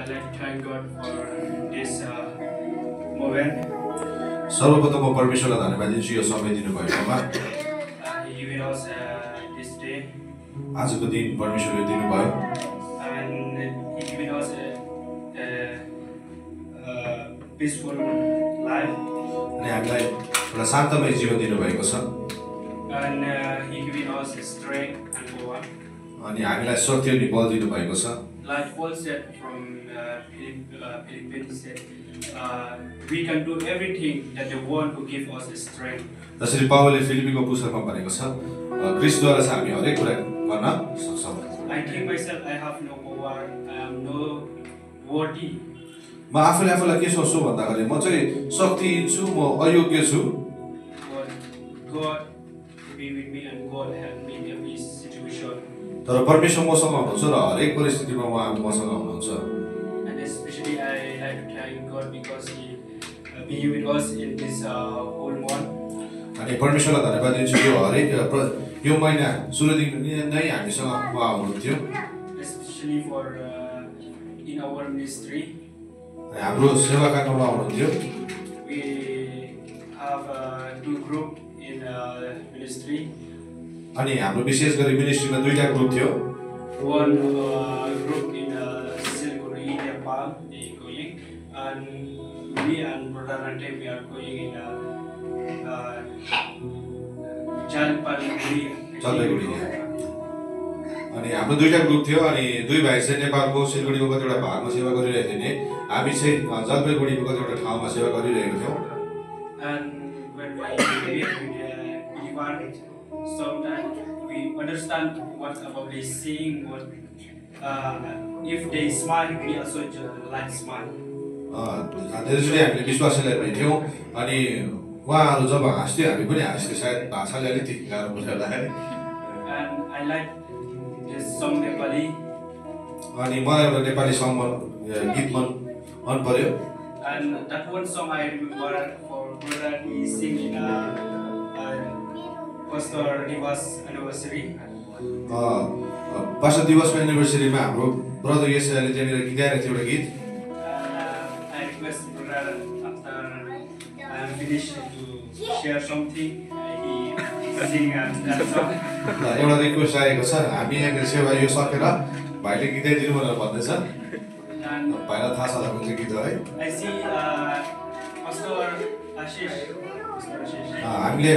I'd like to thank God for this moment. सर्वप्रथम म परमेश्वरलाई धन्यवाद दिन्छु यो समय दिनुभएकोमा। He given us this day. आजको दिन परमेश्वरले दिनुभयो। And He given us a peaceful life. अनि हामीलाई एउटा शान्तमय जीवन दिनुभएको छ। And He given us strength and power. अनि हामीलाई शक्ति अनि बल दिनुभएको छ। Like Paul said from Philippians said, we can do everything that the one who gives us strength. जसरी पावलले फिलिपीको पुस्तकमा भनेको छ, ख्रीष्टद्वारा चाहिँ हामी हरेक कुरा गर्न सक्छौँ। I think myself I have no power, I am no worthy. म आफूले आफूलाई के सोच्छु भन्दाखेरि म चाहिँ शक्तिहीन छु, म अयोग्य छु। God be with me and God help me in every situation. तर परमेश्वर मसँग हुनुहुन्छ र हरेक परिस्थितिमा उहाँ मसँग हुनुहुन्छ। And especially I like to thank God because He be with us in this whole month. अनि परमेश्वरलाई धन्यवाद दिन्छु यो हरेक यो महिना सुरुदेखि नै हामीसँग उहाँ हुनुहुन्थ्यो। Especially for in our ministry. हाम्रो सेवा कार्यमा हुनुहुन्थ्यो। We have two group in ministry. अनि हाम्रो विशेष गरी मिनिस्ट्रीमा दुईटा ग्रुप थियो। One group in Siliguri, Nepal, they going, and we and Brother Rante we are going in Jalpaiguri. अनि हाम्रो दुईटा ग्रुप थियो अनि दुई भाइ चाहिँ नेपालको सिलगढीको कतिवटा भागमा सेवा गरिरहेको थियो नि हामी चाहिँ जलपाइगुडीको कतिवटा ठाउँमा सेवा गरिरहेको थियौँ। And when we meet with Ivan, sometimes we understand what about they saying. What if they smile, we also like smile. त्यसैले हामीले विश्वासलाई भेट्यौँ अनि उहाँहरू जब हाँस्थ्यो हामी पनि हाँस्थ्यो। सायद भाषाले अलिकति गाह्रो बुझ्ला। And I like this song Nepali. अनि मलाई एउटा नेपाली सङ गीत मन पर्यो। And that one song I remember for Brother he sing in Pastor Divas anniversary. Pastor दिवसको एनिभर्सरीमा हाम्रो ब्रदर यसले त्यहाँनिर गीत एउटा गीत। I request Brother after I am finished to share something. He sing that song. एउटा रिक्वेस्ट आएको छ हामी यहाँको सेवा यो सकेर भाइले गीतै दिनु भनेर भन्दैछ। भाइलाई थाहा छ होला कुन गीत हो है? I see Pastor Ashish. हामीले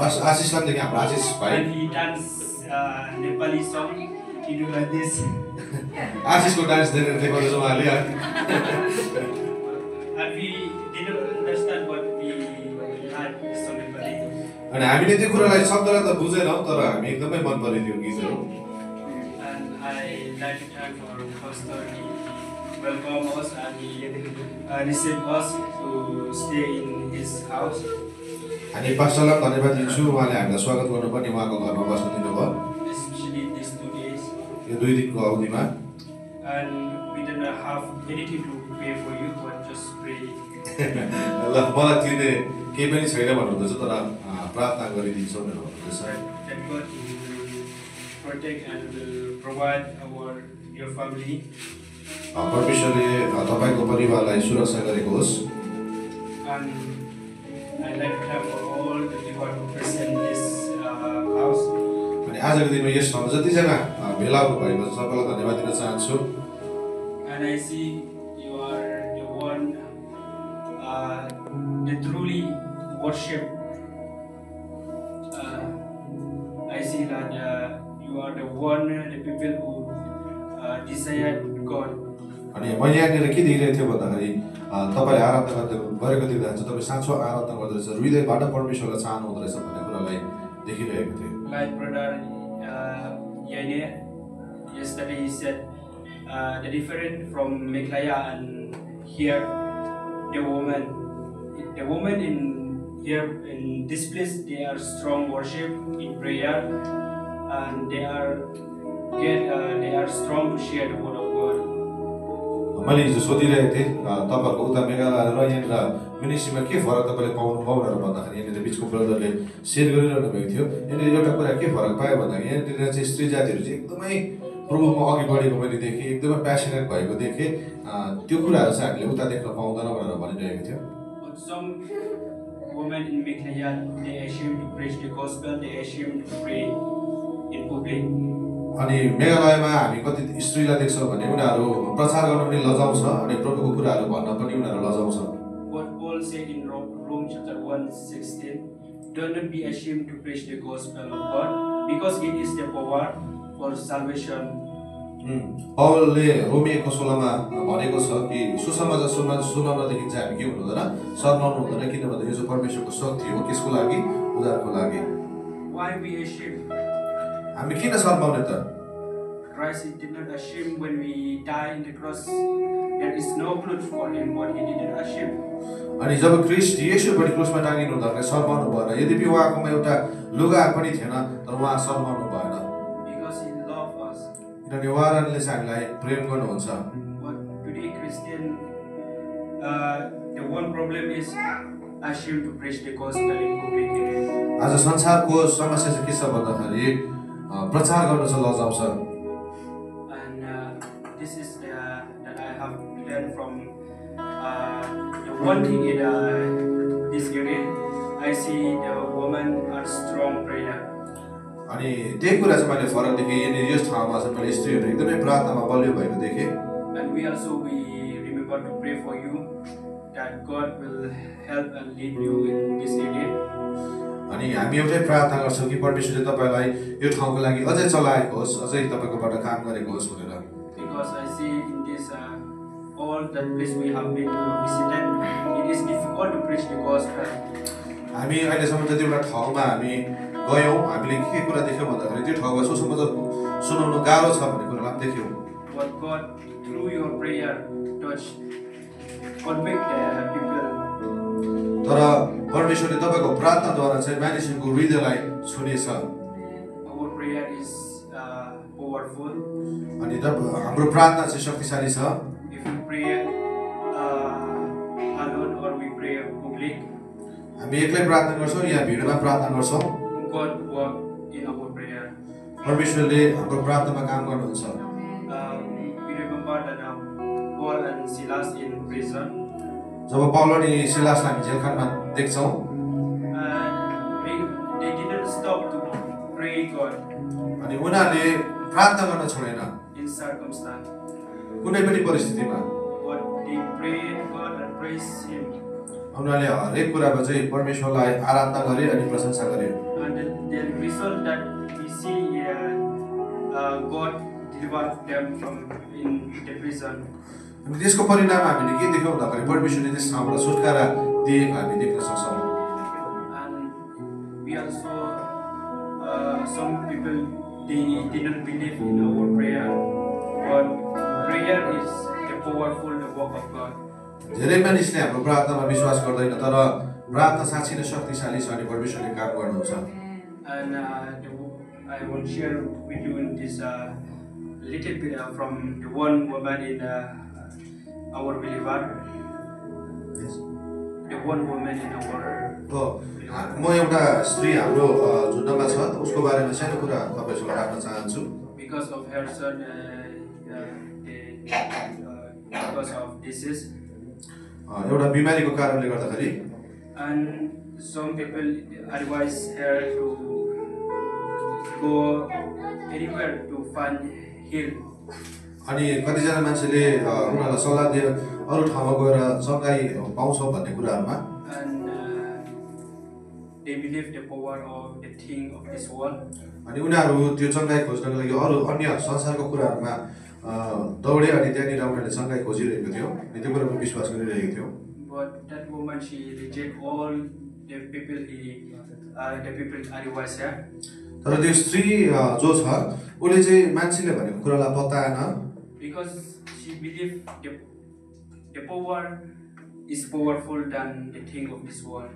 आशिषलाई देखि हाम्रो आशिष भाइ And he dance Nepali song. He do like this. आशिषको डान्स देखेर देखाउँदैछ उहाँले। And we didn't understand what we had song Nepali. अनि हामीले त्यो कुरालाई शब्दलाई त बुझेनौँ तर हामी एकदमै मन पर्यो त्यो गीतहरू। And I like to thank our pastor. He welcome us and he received us to stay in his house. अनि पास्टरलाई धन्यवाद दिन्छु उहाँले हामीलाई स्वागत गर्नुपर्ने उहाँको घरमा बस्न दिनुभयो। Especially these 2 days. यो 2 दिनको अवधिमा। And we didn't have anything to pay for you, but just pray. ल मलाई तिर्ने केही पनि छैन भन्नुहुँदैछ तर प्रार्थना गरिदिन्छौँ भनेर भन्नुहुँदैछ। That God will protect and will provide your family. परमेश्वरले तपाईको परिवारलाई सुरक्षा गरेको होस्। And I like to thank for all the people who present this house. अनि आजको दिनमा यस ठाउँमा जतिजना भेला हुनु भएको छ सबैलाई धन्यवाद दिन चाहन्छु। And I see you are the one that truly worship. I see that you are the one, the people who desire God. अनि मैले यहाँनिर के देखिरहेको थिएँ भन्दाखेरि तपाईँले आराधना गरेको देख्दा चाहिँ तपाईँ साँचो आराधना गर्दो रहेछ हृदयबाट परमेश्वरलाई चाहनु हुँदो रहेछ भन्ने कुरालाई देखिरहेको थिएँ। Like Brother Yaine, yesterday he said the different from Meklaya and here the woman in here in this place they are strong worship in prayer and they are strong to share the word of God. मैले हिजो सोधिरहेको थिएँ तपाईँहरूको उता मेघालय र यहाँनिर मिनिस्ट्रीमा के फरक तपाईँले पाउनुभयो भनेर भन्दाखेरि यहाँनिर बिचको ब्रदरले सेयर गरिरहनु भएको थियो। यहाँनिर एउटा कुरा के फरक पायो भन्दाखेरि यहाँनिर चाहिँ स्त्री जातिहरू चाहिँ एकदमै प्रभुमा अघि बढेको मैले देखेँ, एकदमै प्यासनेट भएको देखेँ। त्यो कुराहरू चाहिँ हामीले उता देख्न पाउँदैन भनेर भनिरहेको थियो। But some women in Meghalaya, they assume to preach the gospel, they assume to pray in public. अनि मेघालयमा हामी कति स्त्रीलाई देख्छौँ भने उनीहरू प्रचार गर्न पनि लजाउँछ अनि प्रभुको कुराहरू भन्न पनि उनीहरू लजाउँछ। What Paul said in Rome chapter 1:16, do not be ashamed to preach the gospel of God, because it is the power for salvation. पौलले रोमिएको 16मा भनेको छ कि सुसमाचार सुनाउनदेखि चाहिँ हामी के हुनु हुँदैन, शर्माउनु हुँदैन, किनभने यो चाहिँ परमेश्वरको शक्ति हो, कसको लागि? उद्धारको लागि। Why be ashamed? हामी किन शर्माउने त? Christ did not ashamed when we die in the cross. There is no blood for him, but he didn't ashamed. अनि जब ख्रीष्ट येशूपट्टि क्रुसमा टाँगिनु हुँदाखेरि शर्माउनु भएन। यद्यपि उहाँकोमा एउटा लुगा पनि थिएन, तर उहाँ शर्माउनु भएन। Because he loved us. किनभने उहाँले चाहिँ हामीलाई प्रेम गर्नुहुन्छ। But today Christian, the one problem is ashamed to preach the gospel in public. आज संसारको समस्या चाहिँ के छ भन्दाखेरि प्रचार गर्न चाहिँ लजाउँछ। And this is that I have learned from the one thing in this area. I see the women are strong prayer. अनि त्यही कुरा चाहिँ मैले फरक देखेँ। यहाँनिर यस ठाउँमा चाहिँ मैले स्त्रीहरू एकदमै प्रार्थनामा बलियो भएको देखेँ। And we remember to pray for you that God will help and lead you in this area. अनि हामी एउटै प्रार्थना गर्छौँ कि परमेश्वरले तपाईँलाई यो ठाउँको लागि अझै चलाएको होस्, अझै तपाईँकोबाट काम गरेको होस् भनेर। Because I see in this all that place we have been visited, it is difficult to preach the gospel. हामी अहिलेसम्म जति एउटा ठाउँमा हामी गयौँ, हामीले के कुरा देख्यौँ भन्दाखेरि त्यो ठाउँमा सुसमाचार सुनाउनु गाह्रो छ भन्ने कुरालाई पनि देख्यौँ। But God, through your prayer, touch, convict the people. तर परमेश्वरले तपाईँको प्रार्थनाद्वारा चाहिँ मानिसहरूको हृदयलाई छुनेछ। Our prayer is powerful. अनि हाम्रो प्रार्थना चाहिँ शक्तिशाली छ। If we pray alone or we pray public, हामी एक्लै प्रार्थना गर्छौँ या भिडमा प्रार्थना गर्छौँ, God work in our prayer. परमेश्वरले हाम्रो प्रार्थनामा काम गर्नुहुन्छ। We remember that Paul and Silas in prison. जब पौल अनि सिलासलाई हामी जेलखानामा देख्छौँ, they didn't stop to pray God अनि उनीहरूले प्रार्थना गर्न छोडेन in circumstance, कुनै पनि परिस्थितिमा। but they prayed God and praised Him, उनीहरूले हरेक कुरामा चाहिँ परमेश्वरलाई आराधना गरे अनि प्रशंसा गरे। and the result that we see here, God delivered them from in the prison. अनि त्यसको परिणाम हामीले के देख्यौँ भन्दाखेरि परमेश्वरले त्यस ठाउँबाट छुटकारा दिएको हामी देख्न सक्छौँ। And we also some people they didn't believe in our prayer, but prayer is the powerful the work of God. धेरै मानिसले हाम्रो प्रार्थनामा विश्वास गर्दैन, तर प्रार्थना साँच्चै नै शक्तिशाली छ अनि परमेश्वरले काम गर्नुहुन्छ। And I will share with you in this little bit from the one woman in our believer, the one woman in our म एउटा स्त्री हाम्रो झुन्डमा छ, उसको बारेमा सानो कुरा तपाईँसँग राख्न चाहन्छु। because of her son, because of disease, एउटा बिमारीको कारणले गर्दाखेरि and some people advise her to go anywhere to find heal. अनि कतिजना मान्छेले उनीहरूलाई सल्लाह दिएर अरू ठाउँमा गएर चङ्गाई पाउँछौँ भन्ने कुराहरूमा, And they believe the power of the thing of this world. अनि उनीहरू त्यो चङ्गाई खोज्नको लागि अरू अन्य संसारको कुराहरूमा दौडे अनि त्यहाँनिर उनीहरूले चङ्गाई खोजिरहेको थियो अनि त्यो कुरामा विश्वास गरिरहेको थियो। But that woman, she reject all the people advise her. तर त्यो स्त्री जो छ उसले चाहिँ मान्छेले भनेको कुरालाई पत्याएन, Because she believe the power is powerful than the thing of this world.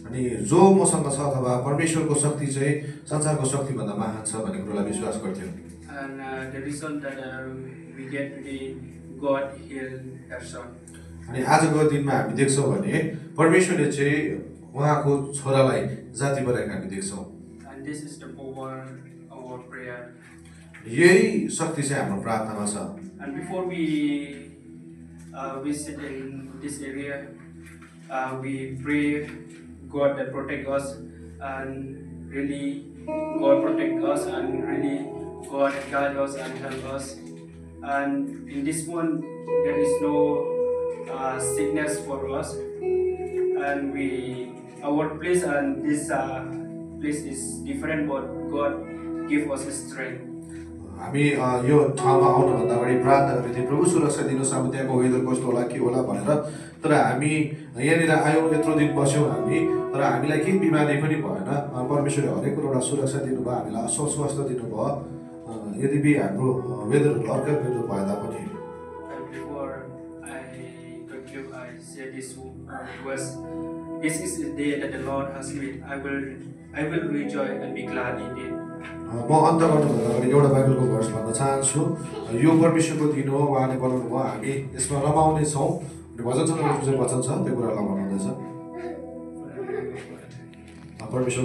अनि जो मसँग छ अथवा परमेश्वरको शक्ति चाहिँ संसारको शक्तिभन्दा महान छ भन्ने कुरालाई विश्वास गर्थ्यो। And the result that we get today, God healed her son. अनि आजको दिनमा हामी देख्छौँ भने परमेश्वरले चाहिँ उहाँको छोरालाई जाति बनाएको हामी देख्छौँ। And this is the power of our prayer. यही शक्ति चाहिँ हाम्रो प्रार्थनामा छ। And before we sit in this area, we pray God that protect us, and really God protect us, and really God guide us and help us. And in this one, there is no sickness for us, and our place and this place is different, but God give us strength. हामी यो ठाउँमा आउनुभन्दा अगाडि प्रार्थना गरेको थियौँ, प्रभु सुरक्षा दिनुहोस्, अब त्यहाँको वेदर कस्तो होला के होला भनेर। तर हामी यहाँनिर आयौँ, यत्रो दिन बस्यौँ हामी, तर हामीलाई केही बिमारी पनि भएन। परमेश्वरले हरेक कुरोबाट सुरक्षा दिनुभयो, हामीलाई असल स्वास्थ्य दिनुभयो। यद्यपि हाम्रो वेदरहरू अर्कै वेदर भए तापनि। Before I conclude, I say this was, this is the day that the Lord has made. I will rejoice and be glad in it. म अन्त गर्नुभन्दा अगाडि एउटा बाइबलको भर्स भन्न चाहन्छु। यो परमेश्वरको दिन हो, उहाँले बनाउनु भयो, हामी यसमा रमाउने छौँ। भजन सङ्ग्रहको जुन चाहिँ वचन छ त्यो कुरालाई बनाउँदैछ। परमेश्वर